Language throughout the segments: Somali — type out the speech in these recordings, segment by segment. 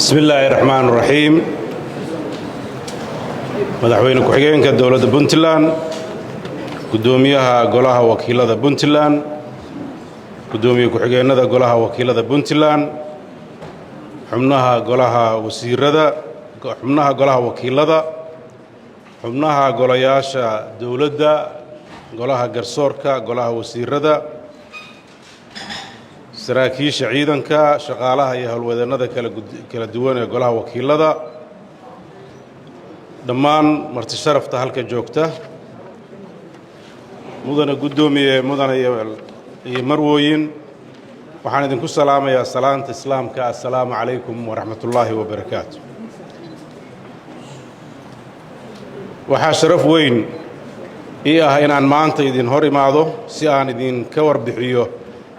Bismi illaahi raxmaan raxiim. Madaxweyne ku-xigeenka dowladda Puntland, guddoomiyaha Golaha Wakiilada Puntland, guddoomiye ku-xigeenada Golaha Wakiilada Puntland, xubnaha Golaha Wasiirada, xubnaha Golaha Wakiilada, xubnaha golayaasha dowladda, Golaha Garsoorka, Golaha Wasiirada, saraakiisha ciidanka, shaqaalaha iyo howlwadeennada kala duwan ee Golaha Wakiilada, dhammaan marti sharafta halka joogta, mudane guddoomiye, mudane iyo marwooyin, waxaan idinku salaamayaa salaanta Islaamka: assalaamu calaykum waraxmatullaahi wabarakaatu. Waxaa sharaf weyn ii ah inaan maanta idin hor imaado si aan idinka warbixiyo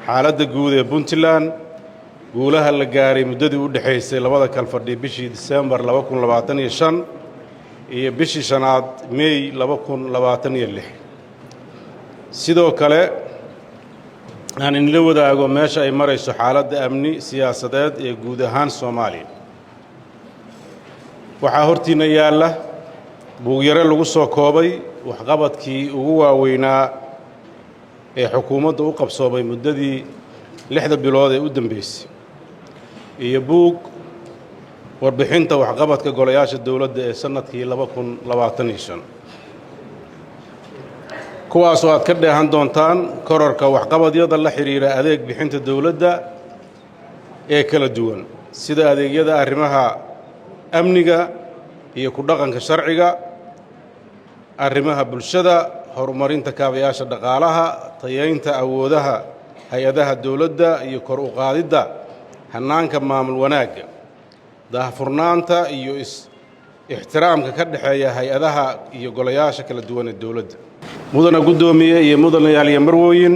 xaaladda guud ee Puntland, guulaha la gaaray muddadii u dhexaysay labada kalfadhi, bishii Disembar 2025 iyo bishii shanaad, Mey 2026. Sidoo kale aan idinla wadaago meesha ay marayso xaaladda amni, siyaasadeed ee guud ahaan Soomaaliya. Waxaa hortiinna yaalla buugyare lagu soo koobay waxqabadkii ugu waaweynaa ee xukuumadda u qabsoomay muddadii 6da bilood ee u dambeysay, iyo buug warbixinta waxqabadka golayaasha dowladda ee sannadkii 2025, kuwaasoo aad ka dheehan doontaan kororka waxqabadyada la xidhiira adeeg bixinta dowladda ee kala duwan, sida adeegyada arrimaha amniga iyo ku dhaqanka sharciga, arrimaha bulshada, horumarinta kaabayaasha dhaqaalaha, tayaynta awoodaha hay-adaha dowladda iyo kor u qaadidda hannaanka maamul wanaagga, daahfurnaanta iyo is-ixtiraamka ka dhexeeya hay-adaha iyo golayaasha kala duwan ee dowladda. Mudana guddoomiye iyo mudanayaal iyo marwooyin,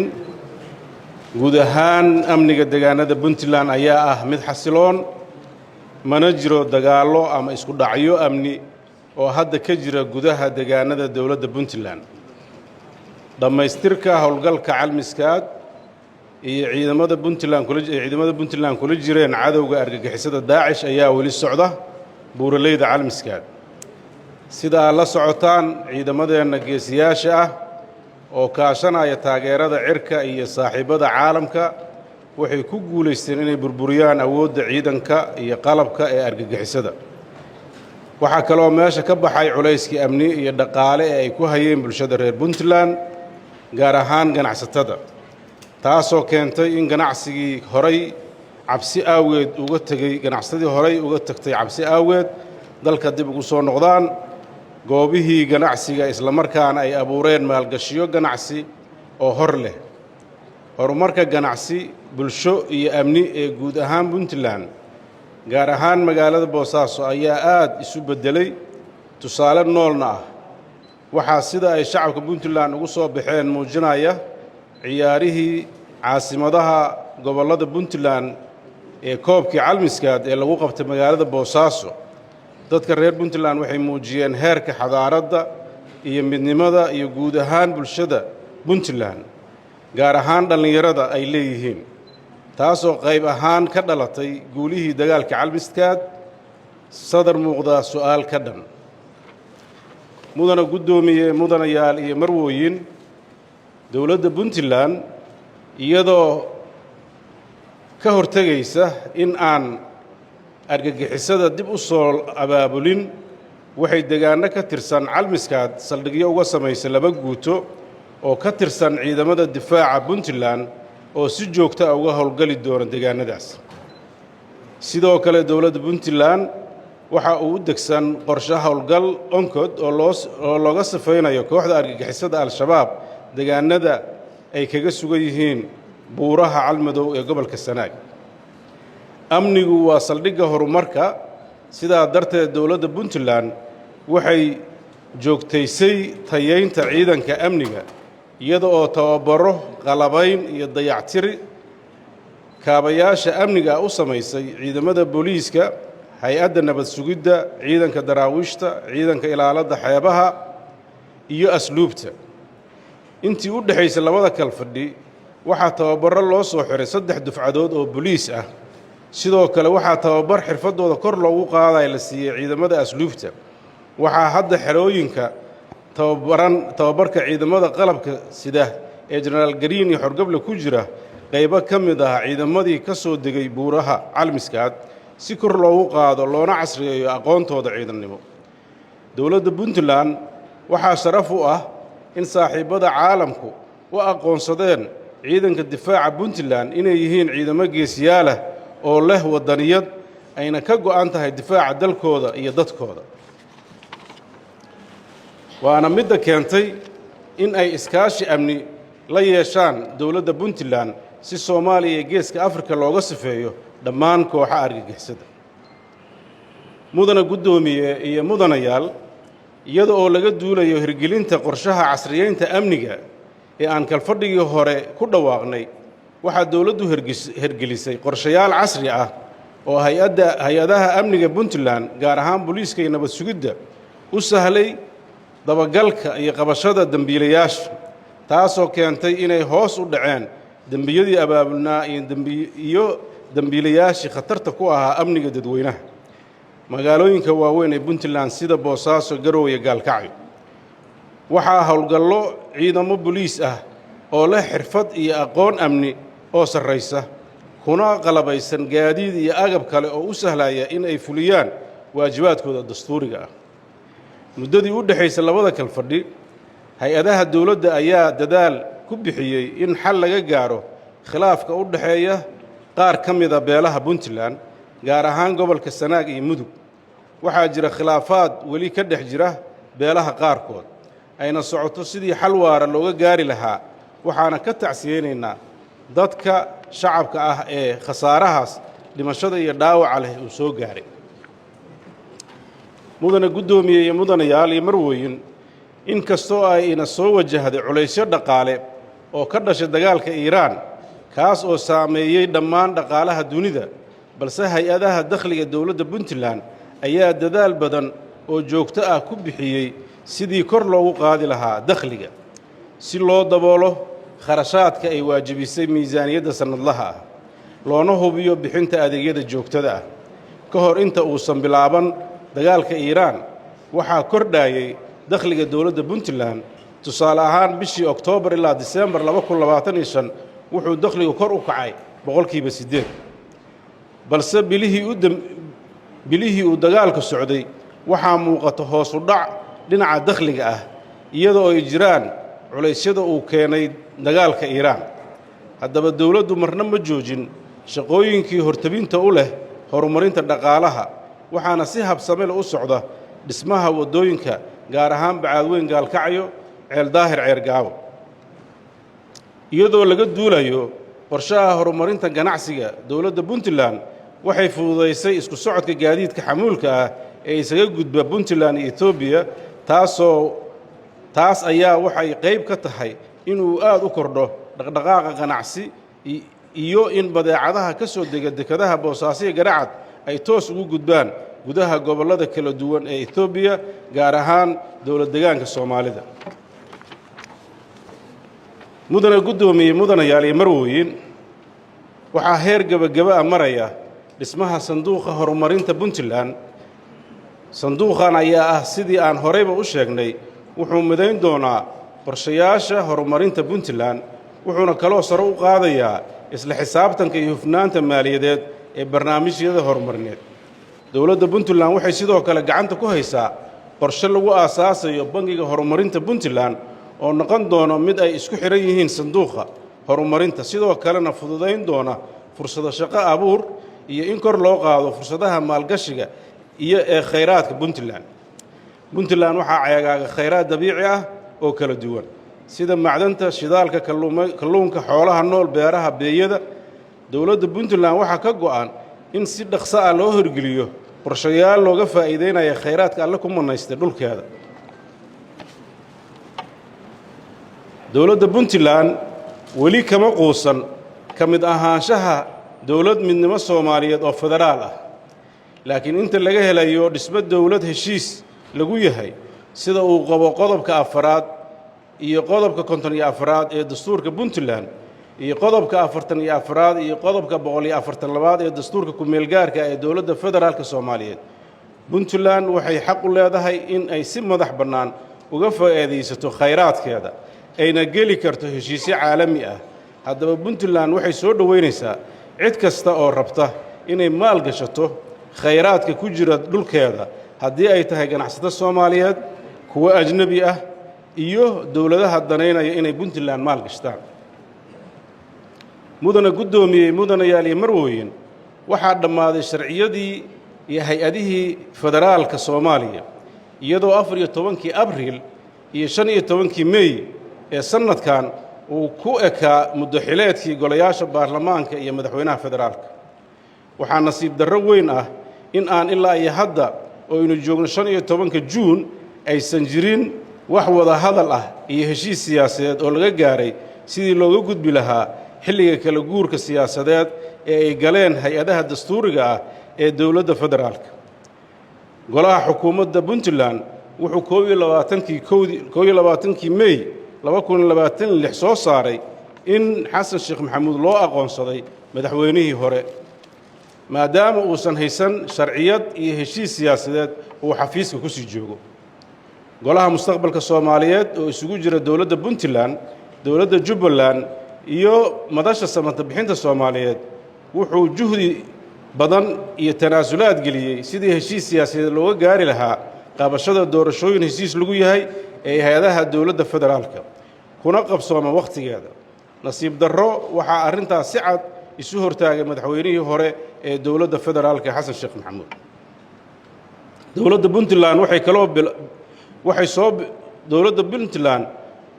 guud ahaan amniga deegaanada Puntland ayaa ah mid xasiloon, mana jiro dagaallo ama isku dhacyo amni oo hadda ka jira gudaha deegaanada dowladda Puntland. Dhammaystirka howlgalka Calmiskaad iyo ciidamada Puntland kula ciidamada Puntland kula jireen cadowga argagixisada Daacish ayaa weli socda buuraleyda Calmiskaad. Sida aad la socotaan, ciidamadeenna geesiyaasha ah oo kaashanaya taageerada cirka iyo saaxiibbada caalamka waxay ku guulaysteen inay burburiyaan awoodda ciidanka iyo qalabka ee argagixisada. Waxaa kaloo meesha ka baxay culayskii amni iyo dhaqaale ee ay ku hayeen bulshada reer Puntland, gaar ahaan ganacsatada, taasoo keentay in ganacsigii horay cabsi awgeed uga tegey, ganacsatadii horay uga tagtay cabsi awgeed dalka dib ugu soo noqdaan goobihii ganacsiga, islamarkaana ay abuureen maalgashiyo ganacsi oo hor leh. Horumarka ganacsi, bulsho iyo amni ee guud ahaan Puntland, gaar ahaan magaalada Boosaaso, ayaa aad isu beddelay. Tusaale noolna ah waxaa sida ay shacabka Puntland ugu soo baxeen muujinaya ciyaarihii caasimadaha gobollada Puntland ee koobkii Calmiskaad ee lagu qabtay magaalada Boosaaso. Dadka reer Puntland waxay muujiyeen heerka xadaaradda iyo midnimada iyo guud ahaan bulshada Puntland, gaar ahaan dhallinyarada, ay leeyihiin, taasoo qayb ahaan ka dhalatay guulihii dagaalka Calmiskaad. Sadar muuqdaa su'aal ka dhan. Mudana guddoomiye, mudanayaal iyo marwooyin, dowladda Puntland, iyadoo ka hortegaysa in aan argagixisada dib u soo abaabulin, waxay deegaanno ka tirsan Calmiskaad saldhigyo uga samaysay laba guuto oo ka tirsan ciidamada difaaca Puntland oo si joogta a uga howlgeli doona deegaanadaas. Sidoo kale, dowladda Puntland waxa uu u degsan qorshe howlgal Onkod oo loo oo looga sifaynayo kooxda argagixisada Al-Shabaab deegaanada ay kaga sugan yihiin buuraha Calmadow ee gobolka Sanaag. Amnigu waa saldhigga horumarka. Sidaa darteed, dowladda Puntland waxay joogtaysay tayeynta ciidanka amniga, iyada oo tababaro, qalabayn iyo dayactiri kaabayaasha amniga u samaysay ciidamada booliiska, hay-adda nabad sugidda, ciidanka daraawiishta, ciidanka ilaaladda xeebaha iyo asluubta. Intii u dhexaysay labada kalfadhi waxaa tababarro loo soo xiray 3 dufcadood oo boliis ah. Sidoo kale waxaa tababar xirfadooda kor loogu qaadaya la siiyey ciidamada asluubta. Waxaa hadda xerooyinka tababaran tababarka ciidamada qalabka sida ee Jenaraal Gariin iyo Xorgable ku jira qaybo ka mid ah ciidamadii ka soo degay buuraha Calmiskaad, si kor loogu qaado loona casriyeeyo aqoontooda ciidannimo. Dowladda Puntland waxaa sharaf u ah in saaxiibbada caalamku u aqoonsadeen ciidanka difaaca Puntland inay yihiin ciidamo geesiyaalah oo leh waddaniyad, ayna ka go'an tahay difaaca dalkooda iyo dadkooda, waana midda keentay in ay iskaashi amni la yeeshaan dowladda Puntland, si Soomaaliya iyo Geeska Afrika looga sifeeyo dhammaan kooxa argagixisada. Mudana guddoomiye iyo mudanayaal, iyada oo laga duulayo hirgelinta qorshaha casriyeynta amniga ee aan kalfadhigii hore ku dhawaaqnay, waxaa dowladdu hergelisay qorshayaal casri ah oo hay-adda hay-adaha amniga Puntland, gaar ahaan booliiska iyo nabad sugidda, u sahlay dabagalka iyo qabashada dembiilayaasha, taasoo keentay inay hoos u dhaceen dembiyadii abaabulnaa iyo dembiilayaashii khatarta ku ahaa amniga dadweynaha magaalooyinka waaweyn ee Puntland, sida Boosaaso, Garowe iyo Gaalkacyo. Waxaa howlgallo ciidamo boliis ah oo leh xirfad iyo aqoon amni oo sarraysa, kuna qalabaysan gaadiid iyo agab kale oo u sahlaya in ay fuliyaan waajibaadkooda dastuuriga ah. Muddadii u dhexaysa labada kalfadhi, hay-adaha dowladda ayaa dadaal ku bixiyey in xal laga gaaro khilaafka u dhexeeya qaar ka mida beelaha Puntland, gaar ahaan gobolka Sanaag iyo Mudug. Waxaa jira khilaafaad weli ka dhex jira beelaha qaarkood, ayna socoto sidii xal waara looga gaari lahaa, waxaana ka tacsiyeynaynaa dadka shacabka ah ee khasaarahaas dhimashada iyo dhaawaca leh uu soo gaaray. Mudane guddoomiye iyo mudanayaal iyo marweyn, in kastoo ay ina soo wajahday culaysyo dhaqaale oo ka dhashay dagaalka Iiraan, kaas oo saameeyey dhammaan dhaqaalaha dunida, balse hay-adaha dakhliga dowladda Puntland ayaa dadaal badan oo joogto ah ku bixiyey sidii kor loogu qaadi lahaa dakhliga, si loo daboolo kharashaadka ay waajibisay miisaaniyadda sannadlaha ah, loona hubiyo bixinta adeegyada joogtada ah. Ka hor inta uusan bilaaban dagaalka Iiraan, waxaa kordhayay dakhliga dowladda Puntland. Tusaale ahaan, bishii Oktoobar ilaa Disembar 2025 wuxuu dakhligu kor u kacay 8%, balse bilihii uu dagaalku socday waxaa muuqata hoos u dhac dhinaca dakhliga ah, iyadoo ay jiraan culaysyada uu keenay dagaalka Iiraan. Haddaba, dowladdu marna ma joojin shaqooyinkii hortabinta u leh horumarinta dhaqaalaha, waxaana si habsame leh u socda dhismaha waddooyinka, gaar ahaan Bacaadweyn Gaalkacyo, Ceeldaahir Ceergaabo. Iyadoo laga duulayo qorshaha horumarinta ganacsiga, dowladda Puntland waxay fududaysay isku socodka gaadiidka xamuulka ah ee isaga gudba Puntland iyo Etoobiya, taasoo taas ayaa waxay qayb ka tahay inuu aad u kordho dhaqdhaqaaqa ganacsi iyo in badeecadaha ka soo dega dekadaha Boosaaso iyo Garacad ay toos ugu gudbaan gudaha gobollada kala duwan ee Etoobiya, gaar ahaan dowlad degaanka Soomaalida. Mudana guddoomiye, mudanayaal iyo marwooyin, waxaa heer gebageba ah maraya dhismaha sanduuqa horumarinta Puntland. Sanduuqan ayaa ah, sidii aan horeyba u sheegnay, wuxuu midayn doonaa qorshayaasha horumarinta Puntland, wuxuuna kaloo sare u qaadayaa isla xisaabtanka iyo hufnaanta maaliyadeed ee barnaamijyada horumarineed. Dowladda Puntland waxay sidoo kale gacanta ku haysaa qorshe lagu aasaasayo bangiga horumarinta Puntland, oo noqon doono mid ay isku xidhan yihiin sanduuqa horumarinta, sidoo kalena fududayn doona fursado shaqo abuur iyo in kor loo qaado fursadaha maalgashiga iyo ee khayraadka Puntland. Puntland waxaa ceegaaga khayraad dabiici ah oo kala duwan, sida macdanta, shidaalka, kalluunka, xoolaha nool, beeraha, beeyada. Dowladda Puntland waxaa ka go'an in si dhaqso ah loo hirgeliyo qorshayaal looga faa'iideynaya khayraadka Alle ku manaystay dhulkeeda. Dowladda Puntland weli kama quusan ka mid ahaanshaha dowlad midnimo Soomaaliyeed oo federaal ah, laakiin inta laga helayo dhismo dowlad heshiis lagu yahay, sida uu qabo qodobka afaraad iyo qodobka 54aad ee dastuurka Puntland, iyo qodobka 44aad iyo qodobka 142aad ee dastuurka ku-meelgaarka ee dowladda federaalka Soomaaliyeed, Puntland waxay xaq u leedahay in ay si madax bannaan uga faa'iidaysato khayraadkeeda, ayna geli karto heshiisyo caalami ah. Haddaba, Puntland waxay soo dhoweynaysaa cid kasta oo rabta inay maal gashato khayraadka ku jira dhulkeeda, haddii ay tahay ganacsato Soomaaliyeed, kuwo ajnebi ah iyo dowladaha danaynaya inay Puntland maal gashtaan. Mudana guddoomiyey, mudanayaal iyo marwooyin, waxaa dhammaaday sharciyadii iyo hay-adihii federaalka Soomaaliya, iyadoo 14-kii Abriil iyo 15-kii Mey ee sannadkan uu ku ekaa muddo xileedkii golayaasha baarlamaanka iyo madaxweynaha federaalka. Waxaa nasiib darro weyn ah in aan ilaa iyo hadda oo aynu joogno 15-ka Juun aysan jirin wax wada hadal ah iyo heshiis siyaasadeed oo laga gaaray sidii looga gudbi lahaa xilliga kala guurka siyaasadeed ee ay galeen hay-adaha dastuuriga ah ee dowladda federaalka. Golaha xukuumadda Puntland wuxuu 21-kii kowdii 21-kii Mey 2026 soo saaray in Xasan Sheekh Maxamuud loo aqoonsaday madaxweynihii hore, maadaama uusan haysan sharciyad iyo heshiis siyaasadeed uu xafiiska ku sii joogo. Golaha Mustaqbalka Soomaaliyeed oo isugu jira dowladda Puntland, dowladda Jubbaland iyo Madasha Samata Bixinta Soomaaliyeed wuxuu juhdi badan iyo tanaasulaad geliyey sidii heshiis siyaasadeed looga gaari lahaa qabashada doorashooyin heshiis lagu yahay ee hay-adaha dowladda federaalka, kuna qabsooma wakhtigeeda. Nasiib darro, waxaa arrintaas si cad isu hortaagay madaxweynihii hore ee dowladda federaalka, Xasan Sheekh Maxamuud. Dowladda Puntland waxay kaloo waxay soo dowladda Puntland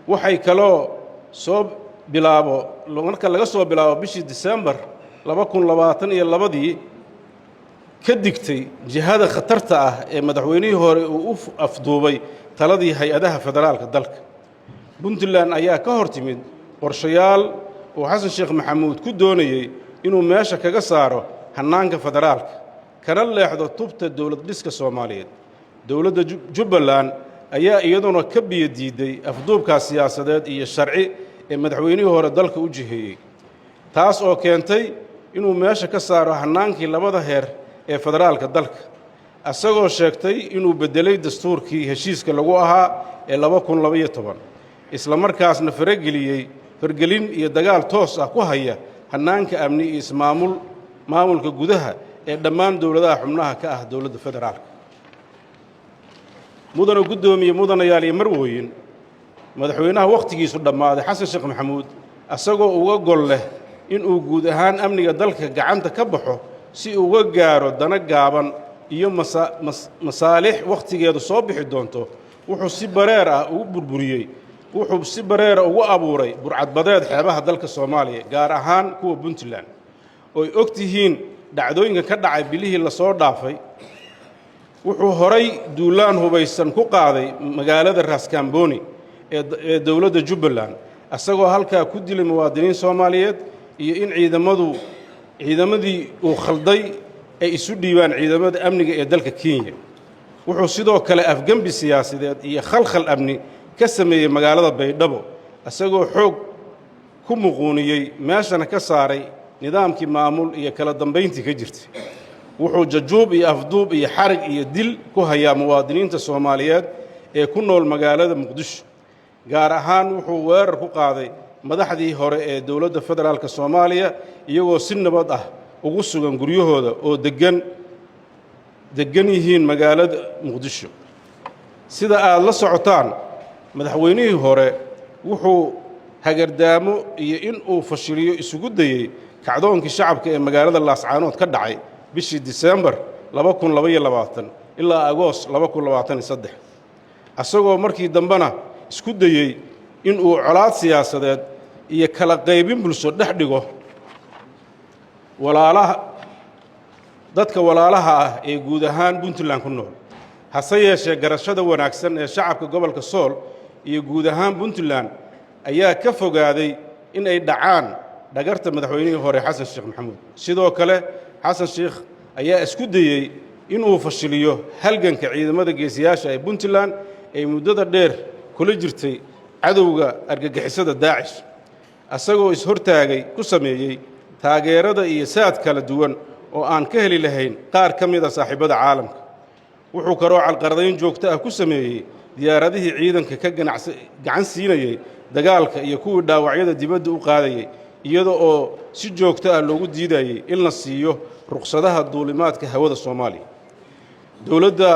waxay kaloo soo bilaabo marka laga soo bilaabo bishii Disembar 2022-dii ka digtay jihada khatarta ah ee madaxweynihii hore uu u afduubay taladii hay-adaha federaalka dalka. Puntland ayaa ka hor timid qorshayaal uu Xasan Sheekh Maxamuud ku doonayey inuu meesha kaga saaro hannaanka federaalka, kana leexdo tubta dowlad dhiska Soomaaliyeed. Dowladda Jubbaland ayaa iyaduna ka biyo diiday afduubkaas siyaasadeed iyo sharci ee madaxweynihii hore dalka u jiheeyey, taas oo keentay inuu meesha ka saaro hannaankii labada heer ee federaalka dalka, isagoo sheegtay inuu beddelay dastuurkii heshiiska lagu ahaa ee 2012, isla markaasna farageliyey fargelin iyo dagaal toos ah ku haya hannaanka amni iyo ismaamul maamulka gudaha ee dhammaan dowladaha xubnaha ka ah dowladda federaalka. Mudana guddoomiye, mudanayaal iyo marwooyin, madaxweynaha wakhtigiisu dhammaaday, Xasan Sheekh Maxamuud, isagoo uga gol leh inuu guud ahaan amniga dalka gacanta ka baxo si uga gaaro dana gaaban iyo masaalix wakhtigeedu soo bixi doonto, wuxuu si bareer ah ugu burburiyey, wuxuu si bareera ugu abuuray burcadbadeed xeebaha dalka Soomaaliya, gaar ahaan kuwa Puntland, ooy og tihiin dhacdooyinka ka dhacay bilihii lasoo dhaafay. Wuxuu horay duulaan hubaysan ku qaaday magaalada Raaskambooni ee dowladda Jubbaland, isagoo halkaa ku dilay muwaadiniin Soomaaliyeed iyo in ciidamadii uu khalday ay isu dhiibaan ciidamada amniga ee dalka Kenya. Wuxuu sidoo kale afgembi siyaasadeed iyo khalkhal amni ka sameeyey magaalada Baydhabo, isagoo xoog ku muquuniyey, meeshana ka saaray nidaamkii maamul iyo kala dambayntii ka jirtay. Wuxuu jajuub iyo afduub iyo xarig iyo dil ku hayaa muwaadiniinta Soomaaliyeed ee ku nool magaalada Muqdisho. Gaar ahaan wuxuu weerar ku qaaday madaxdii hore ee dowladda federaalka Soomaaliya, iyagoo si nabad ah ugu sugan guryahooda oo deggan yihiin magaalada Muqdisho. Sida aad la socotaan, madaxweynihii hore wuxuu hagardaamo iyo in uu fashiliyo isugu dayey kacdoonkii shacabka ee magaalada Laascaanood ka dhacay bishii Disembar 2022 ilaa Agoos 2023, isagoo markii dambena isku dayey in uu colaad siyaasadeed iyo kala qaybin bulsho dhex dhigo walaalaha, dadka walaalaha ah ee guud ahaan Puntland ku nool. Hase yeeshee, garashada wanaagsan ee shacabka gobolka Sool iyo guud ahaan Puntland ayaa ka fogaaday in ay dhacaan dhagarta madaxweynihii hore, Xasan Sheekh Maxamuud. Sidoo kale, Xasan Sheekh ayaa isku dayey inuu fashiliyo halganka ciidamada geesiyaasha ee Puntland ay muddada dheer kula jirtay cadowga argagixisada Daacish, Asagoo is-hortaagay ku sameeyey taageerada iyo saad kala duwan oo aan ka heli lahayn qaar ka mid a saaxiibbada caalamka. Wuxuu kaloo calqaradayn joogto ah ku sameeyey diyaaradihii ciidanka ka gacan siinayey dagaalka iyo kuwii dhaawacyada dibadda u qaadayey, iyada oo si joogto ah loogu diidayey in la siiyo ruqsadaha duulimaadka hawada Soomaaliya. Dowladda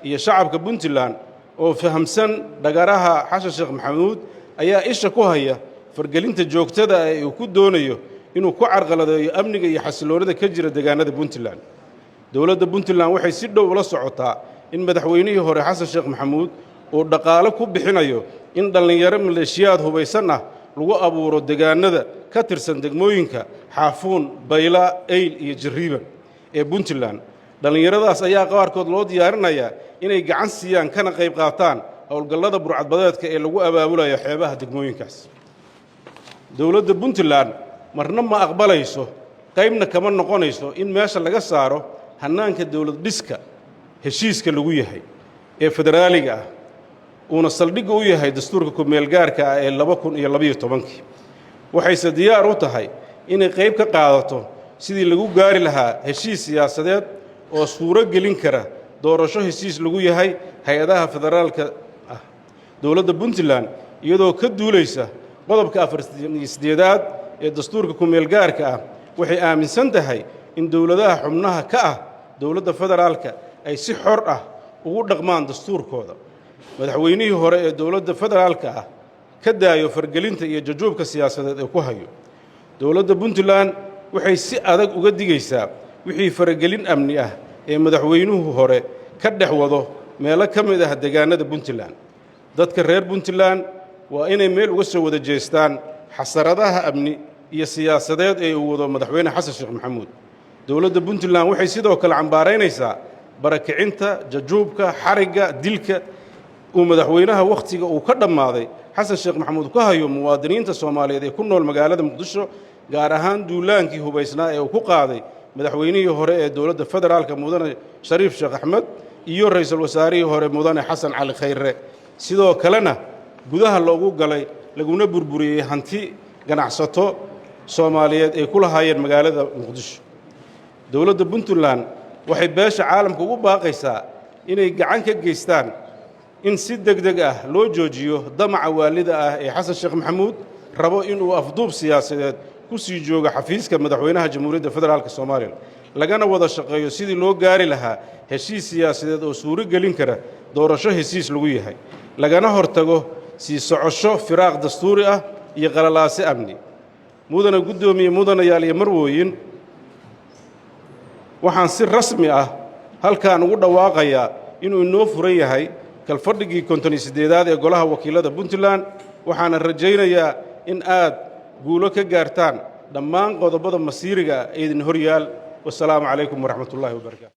iyo shacabka Puntland oo fahamsan dhagaraha Xasan Sheekh Maxamuud ayaa isha ku haya fargelinta joogtada ah ee uu ku doonayo inuu ku carqaladeeyo amniga iyo xasiloonida ka jira deegaanada Puntland. Dowladda Puntland waxay si dhow ula socotaa in madaxweynihii hore Xasan Sheekh Maxamuud uu dhaqaale ku bixinayo in dhallinyaro maleeshiyaad hubaysan ah lagu abuuro deegaanada ka tirsan degmooyinka Xaafuun, Bayla, Eyl iyo Jariiban ee Puntland. Dhallinyaradaas ayaa qaarkood loo diyaarinayaa inay gacan siiyaan kana qayb qaataan howlgallada burcadbadeedka ee lagu abaabulayo xeebaha degmooyinkaas. Dowladda Puntland marna ma aqbalayso, qaybna kama noqonayso in meesha laga saaro hannaanka dowlad dhiska heshiiska lagu yahay ee federaaliga ah, uuna saldhigga u yahay dastuurka ku-meelgaarka ah ee 2012-kii. Waxayse diyaar u tahay inay qayb ka qaadato sidii lagu gaari lahaa heshiis siyaasadeed oo suuro gelin kara doorasho heshiis lagu yahay hay-adaha federaalka ah. Dowladda Puntland, iyadoo ka duulaysa qodobka 48aad ee dastuurka ku-meelgaarka ah, waxay aaminsan tahay in dowladaha xubnaha ka ah dowladda federaalka ay si xor ah ugu dhaqmaan dastuurkooda. Madaxweynihii hore ee dowladda federaalka ah ka daayo fargelinta iyo jajuubka siyaasadeed ee ku hayo. Dowladda Puntland waxay si adag uga digaysaa wixii faragelin amni ah ee madaxweynuhu hore ka dhex wado meelo ka mid ah deegaanada Puntland. Dadka reer Puntland waa inay meel uga soo wada jeestaan xasaradaha amni iyo siyaasadeed ee uu wado madaxweyne Xasan Sheekh Maxamuud. Dowladda Puntland waxay sidoo kale cambaaraynaysaa barakicinta, jajuubka, xarigga, dilka uu madaxweynaha wakhtiga uu ka dhammaaday Xasan Sheekh Maxamuud ka hayo muwaadiniinta Soomaaliyeed ee ku nool magaalada Muqdisho, gaar ahaan duulaankii hubaysnaa ee uu ku qaaday madaxweynihii hore ee dowladda federaalka mudane Shariif Sheekh Axmed iyo ra-iisul wasaarihii hore mudane Xasan Cali Khayre, sidoo kalena gudaha loogu galay laguna burburiyey hanti ganacsato Soomaaliyeed ay ku lahaayeen magaalada Muqdisho. Dowladda Puntland waxay beesha caalamka ugu baaqaysaa inay gacan ka geystaan in si deg deg ah loo joojiyo damaca waalida ah ee Xasan Sheekh Maxamuud rabo inuu afduub siyaasadeed ku sii joogo xafiiska madaxweynaha Jamhuuriyadda Federaalka Soomaaliya, lagana wada shaqeeyo sidii loo gaari lahaa heshiis siyaasadeed oo suuro gelin kara doorasho heshiis lagu yahay, lagana hortago sii socosho firaaq dastuuri ah iyo qalalaase amni. Mudana guddoomiye, mudanayaal iyo marwooyin, waxaan si rasmi ah halkan ugu dhawaaqayaa inuu inoo furan yahay kalfadhigii 58aad ee Golaha Wakiilada Puntland. Waxaana rajaynayaa in aad guulo ka gaartaan dhammaan qodobada masiiriga ee idin hor yaal. Wasalaamu calaykum waraxmatullaahi wabarakaatu.